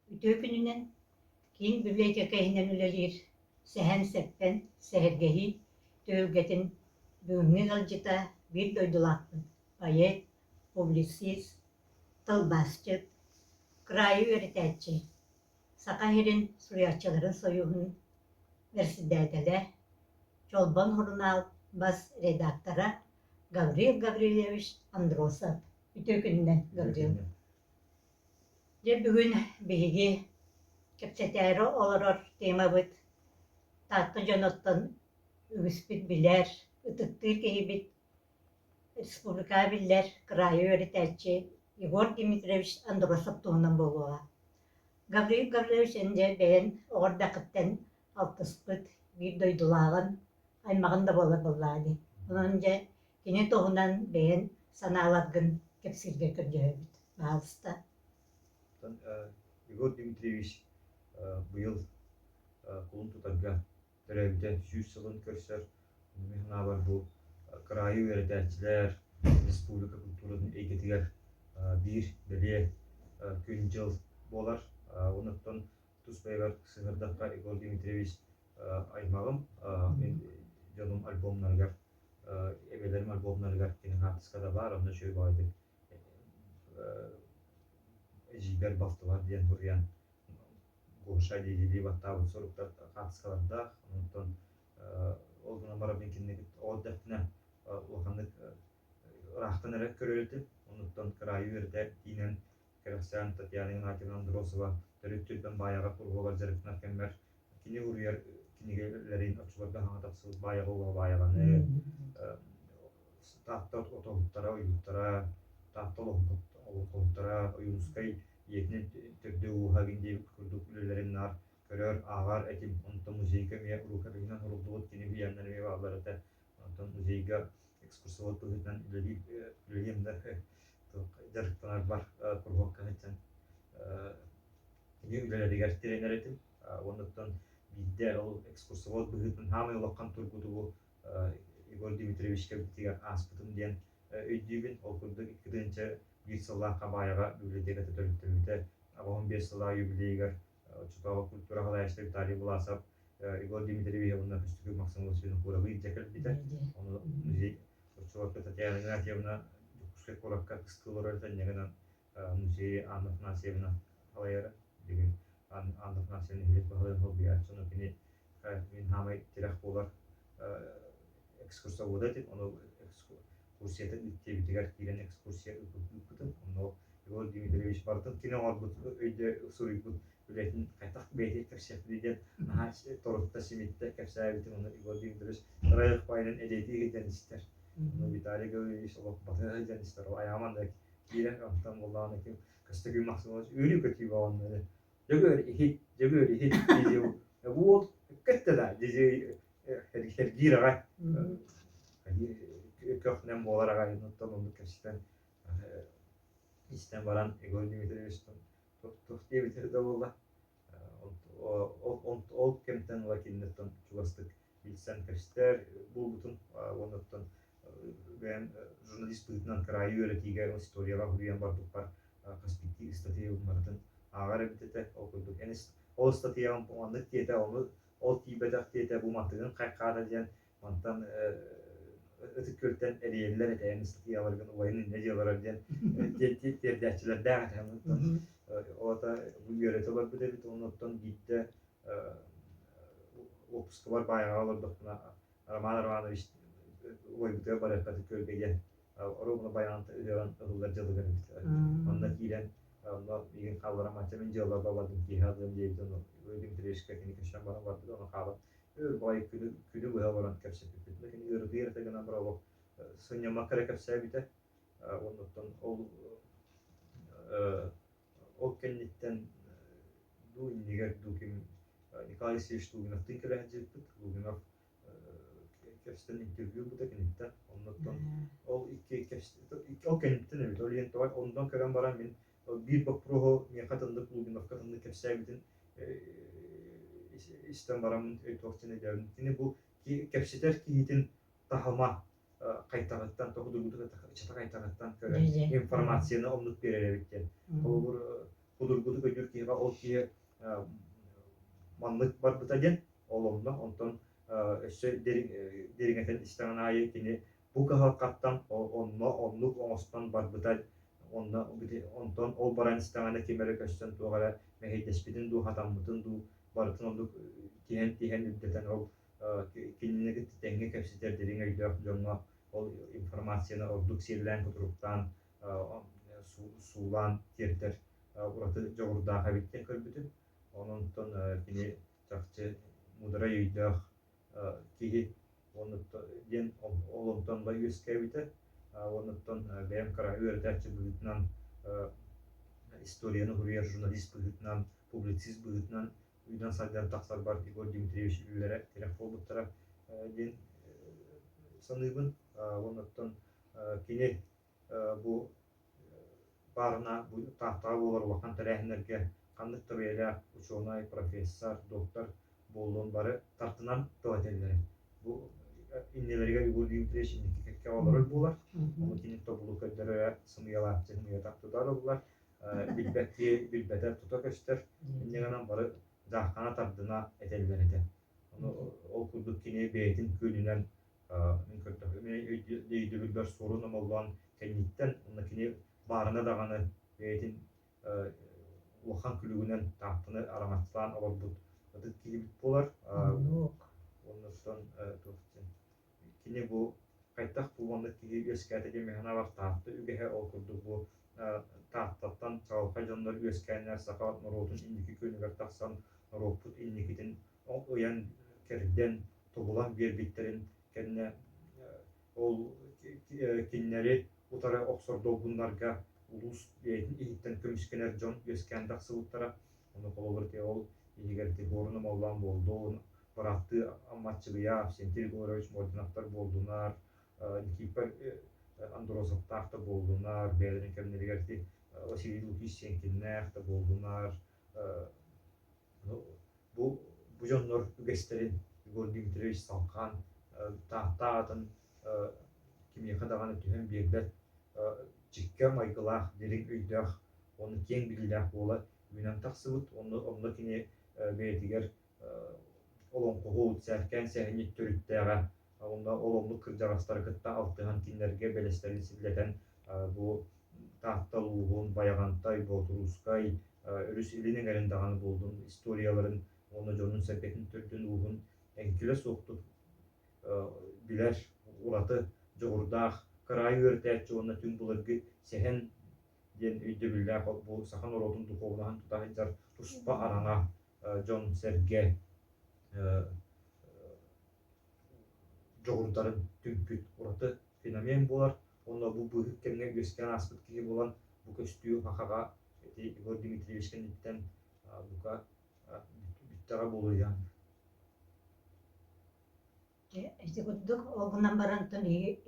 Үтүө күнүнэн киин библиотека иһинэн үлэлиир Сэһэн-сэппэн сэһэргэһии түһүлгэтин бүгүҥҥү ыалдьыта биир дойдулаахпыт, поэт, публицист, тылбаасчыт, кыраайы үөрэтээччи, Саха сирин суруйааччыларын сойууһун бэрэссэдээтэлэ, Чолбон сурунаал бас редактора Гаврил Гаврильевич Андросов. Үтүө күнүнэн, Гаврил. Дьэ бүгүн биһиги кэпсэтээри олорор темабыт Таатта дьонуттан үгүспүт билэр, ытыктыыр киһибит, республикаҕа биллэр кыраайы үөрэтээччи Егор Дмитриевич Андросов туһунан буолуоҕа. Гаврил Гаврильевич эн дьэ бэйэн оҕо эрдэххиттэн алтыспыт биир дойдулааҕын, аймаҕын да буолар буоллаҕа дии. Онон дьэ кини туһунан бэйэн санааларгын кэпсииргэ көрдөһөбүт. Баһаалыста. Егор Дмитриевич быйыл кулун тутарга төрөөбүтэ 100 сылын көрсөр. Мин санаабар бу кыраайы үөрэтээччилэр республика культуратын эйгэтигэр биир бэлиэ күн-дьыл буолар. Онуттан тус бэйэбэр сыһыардахха Егор Дмитриевич аймаҕым, мин дьонум альбомнарыгар, эбэлэрим альбомнарыгар кини хаартыската баар, онно үчүгэй баҕайытык эдьиийбэр балтыбар диэн суруйан Гоша дии баттаабыт суруктар хаартыскалардаах. Онтон ол гынан баран мин кинини оҕо эрдэхпинэ улаханнык ыраахтан эрэ көрөр этим. Онуттан кыраайы үөрэтэ тиинэн кэрэхсээн Татьяна Игнатьевна Андросова төрүт түөлбэм Баайаҕа куруһуогар дьарыктанар кэммэр кини уруйар кинигэлэрин оччолорго хаҥа тахсыбыт Баайаҕа уола Баайаҕаны Таатта отоһуттара, ойууттара, Таатта олоҥхоһуттара, Ойуунускай ийэтинэн төрдө ууһа диэбит курдук үлэлэрин наар көрөр, ааҕар этим. Онтон музейга эмиэ рукопиһынан суруллубут кини үһүйээннэр эмиэ бааллар этэ. Онтон музейга экскурсовод быһыытынан үлэлиэм да дьарыктанарбар куруһуокка сылдьан кини үлэлэригэр тирэнэр этим. Оннуттан биирдэ ол экскурсовод быһыытынан саамай улахан тургутугу Егор Дмитриевич кэлбитигэр ааспытым диэн өйдүүбүн. Ол курдук 2001 сыллаах Хабаайаҕа библиотеката төрүттэммитэ. 85 сыллаах юбилейыгар оччотооҕу культура салайааччыта Виталий Власов Егор Дмитриевич уонна Көстүкү Максимович Винокуровы илдьэ кэлбитэ. Ону музей оччолорго Татьяна Игнатьевна Дьокуускай куоракка кыстыы олорор этэнньэгинэн музей Анна Афанасьевна салайара. Билигин Анна Афанасьевна нэһилиэк баһылыгын солбуйааччы, ону кини мин хаамай тирэх буолар экскурсовода этим, ону экскурсиятын ыыттиэбитигэр киирэн экскурсия ыыппытым. Онно Егор Дмитриевич барытын кини оҥорбут өйдө суруйбут үлэтин хайдах бэйэтин кэпсиэхпитий диэн наһаа торутта, симиттэ кэпсээбитим. Ону Егор Дмитриевич ырайых баайынан эдиэтии сылдьан истэр. Ону Виталий Гаврильевич олох батыһа сылдьан истэр. Ол айаҕа манна киирэн онтон буоллаҕына ким Көстөкүүн Максимович үөрүү-көтүү баҕаннары Дьөгүөр иһит, Дьөгүөр иһит дии уол көттө да дии сэргиир аҕай көхнөн буолар аҕай онтон оннук кэпсэтэн истэн баран Егор Дмитриевич туох диэбитэ да буолла ол кэмтэн ыла киниттэн чугастык билсэн көстөр буолбутун уонна оттон бэйэм журналист быһыытынан кыраайы үөрэтиигэ историяҕа суруйан барбыппар хас биирдии ыстатыйабын барытын ааҕар эбит этэ. Ол курдук эн ол ыстатыйаҕын маннык диэтэ, ону ол тиийбэтэх диэтэ, бу мантыгын хайхаата диэн мантан Ытык Күөлтэн эрийэллэр этэ эн ыстатыйаларгын убайын инньэ дьыаларар диэн тиэрдээччилэрдээх этэ. Онтон ол ата бу үөрэтэ олорбут эбит, оннуттан биирдэ уоппускабар баайаҕа олордохпуна Роман Романович убайбытыгар барыахха Күөлгэ диэн оруобуна байаҕанта ыһыаҕын ыһыллар дьылыгар эбит. Онно киирэн онно миигин хаалларан манча мин дьыалаларбар бардым киэһэ алыам диэбит ону Дмитриевичка кини көстөн баран барбыт ону хаалан өр баҕайы күнү күнү быһа олорон кэпсэппиппит. Кини ыарытыйар этэ гынан баран олох сынньаммакка эрэ кэпсээбитэ. Оннуттан ол Ол кэнниттэн дуу иннигэр дуу ким Николай Алексеевич Лугиновтыын кэлэ сылдьыбыппыт. Лугинов кэпсэтэн интервью ылбыта киниттэн. Оннуттан ол икки ол кэнниттэн эбит. Ол иһин тоҕо онтон көрөн баран мин биир боппуруоһу миэхэ атыннык Лугиновка атыннык кэпсээбитин истэн бараммын өйтүөхчүн өйдөөбүтүм. Кини бу кэпсэтэр киһитин таһыма хайтаҕыттан тоҕудургутук ыччата хайтаҕыттан көрөн информацияны оннук биэрэр эбит диэн. Холобур, худургутук өйдүүр киһиэхэ ол Ол киһи маннык барбыта диэн ол онно онтон өссө дириҥэтэн истэҕин аайы кини бу кыһалҕаттан онно оннук оҥостон барбыта онно онтон ол баран истэҕинэ ким эрэ көстөн туох эрэ мэһэйдэспитин дуу хатаммытын дуу барытын оннук тиһэн-тиһэн үрдэтэн ол кинини кытта тэҥҥэ кэпсэтэр дириҥ өйдөөх дьоҥҥо ол информацияны ордук сиэллээн-кутуруктаан суулаан тиэрдэр ураты дьоҕурдаах эбит диэн көрбүтүм. Онон кини чахчы муударай өйдөөх киһи диэн ол онтон да үөскээбитэ. Оннуттан бэйэм кыра үөрэтээччи быһыытынан историяны суруйар журналист быһыытынан, публицист быһыытынан үүнэн-сайдан тахсарбар Егор Дмитриевич үлэлэрэ тирэх буолбуттара диэн саныыбын. Оннуттан кини бу баарына бу Тааттаҕа буолар улахан тэрээһиннэргэ ханнык да бэйэлээх учуонай, профессор, доктор буоллун бары тартынан тыл этэллэрэ. Бу иннилэригэр Егор Дмитриевич инники кэккэҕэ олорор буолар. Ону кини тобулу көрдөрөрө сымыйалааччы сымыйатах тутар ыллар. Билбэттии билбэтэ тута көстөр. Инньэ гынан бары дьааххана тардына этэллэр этэ. Ону ол курдук кини бэйэтин күөнүнэн мин көрдөхпүнэ өйдөбүлбэр суорун омоллоон кэнниттэн уонна кини баарына даҕаны бэйэтин улахан күлүгүнэн Тааттаны араҥаччылаан олорбут ытык киһибит буолар. Оннуттан туох диэн кини бу хайдах бу маннык киһи үөскээтэ диэн мин санаабар Таатта үгэһэ ол курдук бу Тааттаттан чаҕылхай дьоннор үөскээннэр саха норуотун инники күөнүгэр тахсан норуоппут инникитин ыйан кэрдэн тобулан биэрбиттэрин кэннэ ол кинилэри утары охсор долгуннарга улуус бэйэтин иһиттэн көмүскэнэр дьон үөскээн тахсыбыттара. Ону холобур ол иһигэр Тихорун Омоллоон буоллун, бырааттыы Аммаччыгыйа Авсентий Егорович Мординовтар буоллунар, Никифор Андросовтаах да буоллунар, бэйэлэрин кэмнэригэр Василий Лукич Сенкиннээх да буоллунар, Бу бу дьоннор үгэстэрин Егор Дмитриевич салҕаан Таатта аатын кимиэхэ даҕаны түһэн биэрбэт чиккэ майгылаах, дириҥ өйдөөх уонна киэҥ билиилээх буола үүнэн тахсыбыт. Онно, онно кини бэйэтигэр олоҥхоһут, сээркээн сэһэнньит төрүттээҕэ. Онно ол оннук кырдьаҕастары кытта алтыһан кинилэргэ бэлэстэрин силлэтэн бу Таатта улууһун, Байаҕантай, Боотуруускай, өрүс илин эҥэрин даҕаны буоллун историяларын уонна дьонун-сэргэтин төрдүн-ууһун эҥкилэ суохтук билэр ураты дьоҕурдаах кыраайы үөрэтээччи уонна түҥ былыргы сэһэн диэн өйдөбүллээх бу саха норуотун духуобунаһын тута сылдьар туспа араҥа дьон-сэргэ дьоҕурдарын түмпүт ураты феномен буолар уонна бу быыһык кэмҥэ үөскээн ааспыт киһи буолан бу көстүү сахаҕа ити Егор Дмитриевич кэнниттэн бука бүттэҕэ буолуо Ити курдук ол гынан баран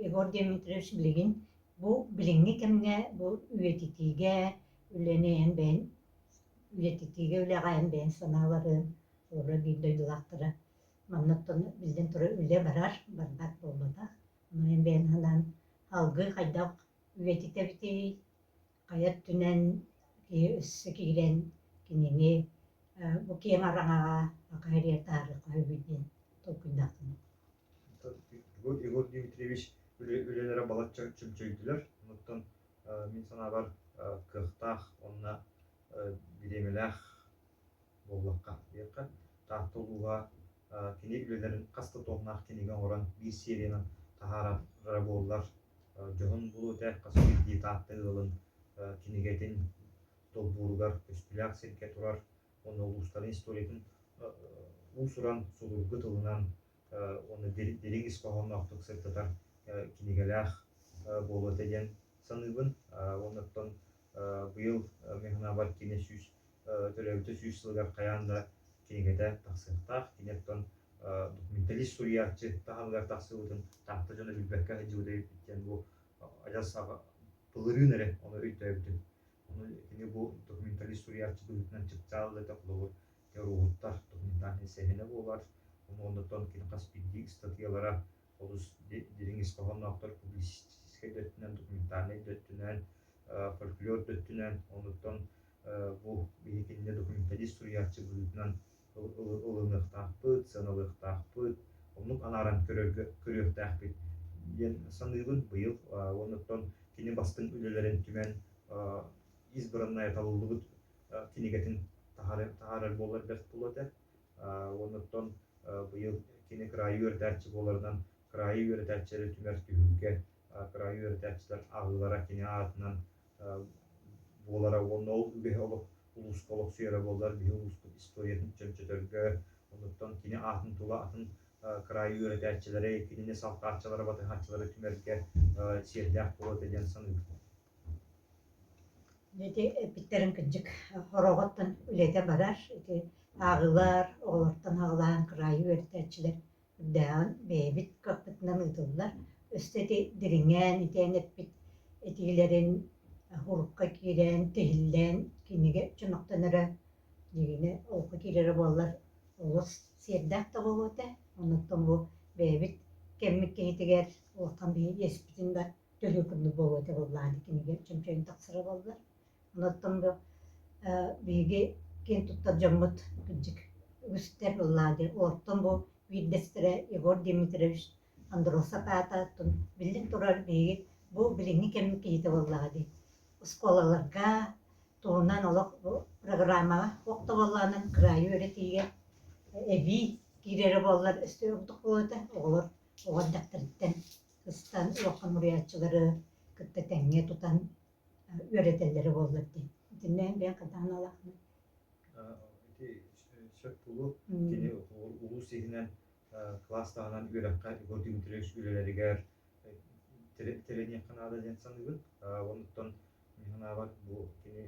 Егор Дмитриевич билигин бу билиҥҥи кэмҥэ бу үйэтитиигэ үлэни эн бэйэн үйэтитиигэ үлэҕэ эн бэйэн санааларын олоро биир дойдулаахтара Манныктан биллэн турар үлэ барар, барбат буолбатах. Ону эн бэйэҥ санаан алгыы хайдах үйэтитэбитий, хайа өттүнэн киһи өссө киирэн кинини бу киэҥ араҥаҕа аха таһаарыахха сөбүй диэн толкуйдаахпын. Егор Дмитриевич үлэлэрэ балачча чөмчөйдүлэр. Онуттан мин санаабар кыахтаах уонна бириэмэлээх буоллахха диэххэ, Таатта улууһа кини үлэлэрин хас да туомнаах кинигэ оҥорон биир сериянан таһаарара буоллар, дьоһун буолуо этэ, хас биирдии Таатта ыалын кинигэтин долбууругар көстүүлээх сиргэ турар уонна улуустарын историятын уус-уран судургу тылынан уонна дириҥ ис хоһоонноохтук сырдатар кинигэлээх буолуо этэ диэн саныыбын. Уонна оттон быйыл мин санаабар кини 100 төрөөбүтэ 100 сылыгар хайаан да кинигэтэ тахсыахтаах. Кини оттон документалист суруйааччы таһымыгар тахсыбытын Таатта дьоно билбэккэ сылдьыбыта эбиппит диэн бу адьас былырыын эрэ ону өйдөөбүтүм. Ону кини бу документалист суруйааччы быһыытынан чыпчаал этэ холобур теоруһуттар документальнай сэһэнэ буолар. Оннуттан кини хас биирдии ыстатыйалара олус дириҥ ис хоһоонноохтор публицистическай да өттүнэн, документальнай да өттүнэн, фольклор да өттүнэн, онуттан. Бу биһи кинини документалист суруйааччы быһыытынан ылыныахтаахпыт, сыаналыахтаахпыт, оннук анааран көрөргө көрүөхтээхпит диэн саныыбын. Быйыл уонна кини бастыҥ үлэлэрин түмэн избранная талыллыбыт кинигэтин таһаарар буолар бэрт буолуо этэ. Уонна быйыл кини кыраайы үөрэтээччи буоларынан кыраайы үөрэтээччилэри түмэр түһүлгэ, кыраайы үөрэтээччилэр ааҕыылара кини аатынан буолара уонна ол үгэһи олох улууска олохсуйара буоллар биһи улууспут историятын чөмчөтөргө, онуттан кини аатын тула атын кыраайы үөрэтээччилэри, кинини салҕааччылары, батыһааччылары түмэргэ сиэрдээх буолуо этэ диэн саныыбын. Ити эппиттэрин кырдьык хороҕоттон үлэтэ барар. Ити ааҕыылар оҕолортон аҕалаан кыраайы үөрэтээччилэр үрдээҕин бэйэбит кыахпытынан ыытыллар. Өссө ити дириҥээн итээн эппит этиилэрин урукка киирэн, тиһиллэн кинигэ чөмөхтөнөрө дьиҥинэ олоххо киирэрэ буоллар олус сиэрдээх да буолуо этэ. Онуттан бу бэйэбит кэммит киһитигэр улахан биһи иэспитин да төлүү курдук буолуо этэ буоллаҕына кинигэ чөмчөйөн тахсара буоллар. Онуттан бу биһиги киэн туттар дьоммут кырдьык үгүстэр буоллаҕа дии. Олортон бу биирдэстэрэ Егор Дмитриевич Андросов аата биллэн турар биһиги бу билиҥҥи кэм киһитэ буоллаҕа дии. Оскуолаларга туһунан олох бу программаҕа туох да буоллаҕынан кыраайы үөрэтиигэ эбии киирэрэ буоллар өссө ордук буолуо этэ. Оҕолор оҕо эрдэхтэриттэн ыстан улахан уруйааччылары кытта тэҥҥэ тутан үөрэтэллэрэ буоллар дии. Итиннэ бэйэҥ хайдаҕын алааххыный? Ити сөп буолуо. Кини улуус иһинэн кылаас таһынан үөрэххэ Егор Дмитриевич үлэлэригэр тэрэниэххэ наада диэн саныыбын. Онуттан мин санаабар бу кини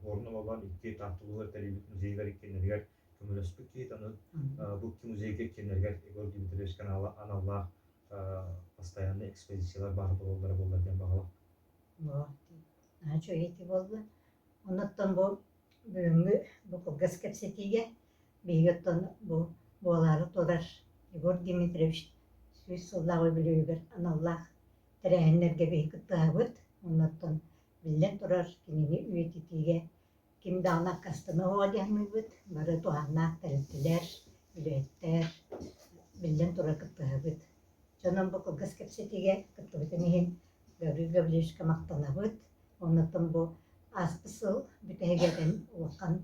орун ололоон икки Таатталыылар тэрийбит музейыгар иккиэннэригэр көмөлөспүт киһи аны бу икки музейга иккиэннэригэр Егор Дмитриевичка аналлаах постоянный экспозициялар баар буолаллара буоллар диэн баҕалаах. Наһаа үчүгэй ити буолла. Онуттан бу бүгүҥҥү бу кылгас кэпсэтиигэ биһиги оттон бу буолаары турар Егор Дмитриевич 100 сыллаах үбүлүөйүгэр аналлаах тэрээһиннэргэ биһиги кыттыһабыт. Оннуттан биллэн турар кинини үйэтитиигэ ким даҕаны аккастаныа суоҕа дии саныыбыт. Бары туһааннаах тэрилтэлэр, үлэһиттэр биллэн турар кыттыһабыт. Дьонум бу кылгас кэпсэтиигэ кыттыбытын иһин Гаврил Гаврильевичка махтанабыт. Оннуттан бу ааспыт сыл бүтэһигэр улахан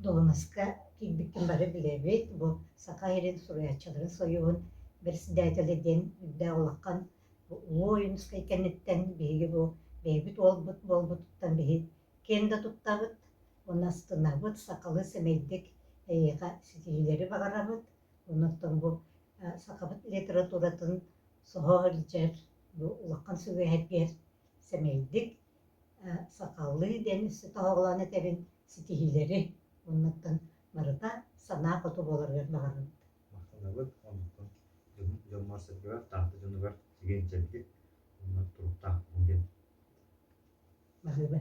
дуоһунаска киирбиккин бары билэбит. Бу Саха сирин суруйааччыларын сойууһун председателэ диэн үрдээх улахан Улуу Ойуунускай кэнниттэн биһиги бу бэйэбит уолбут буолбутуттан биһи киэн да туттабыт уонна астынабыт, сахалыы сэмэйдик эйиэхэ ситиһиилэри баҕарабыт. Онон бу сахабыт литературатын соһо илдьэр бу улахан сүгэһэргэр сэмэйдик сахалыы диэн өссө тоһоҕолоон этэбин ситиһиилэри уоннаттан барыта санаа хоту буоларыгар баҕарабыт. Махтанабыт онтон дьоммор-сэргэбэр, Таатта дьонугар чэгиэн-чэбдик уонна туруктаах буолун диэн. Баһыыба.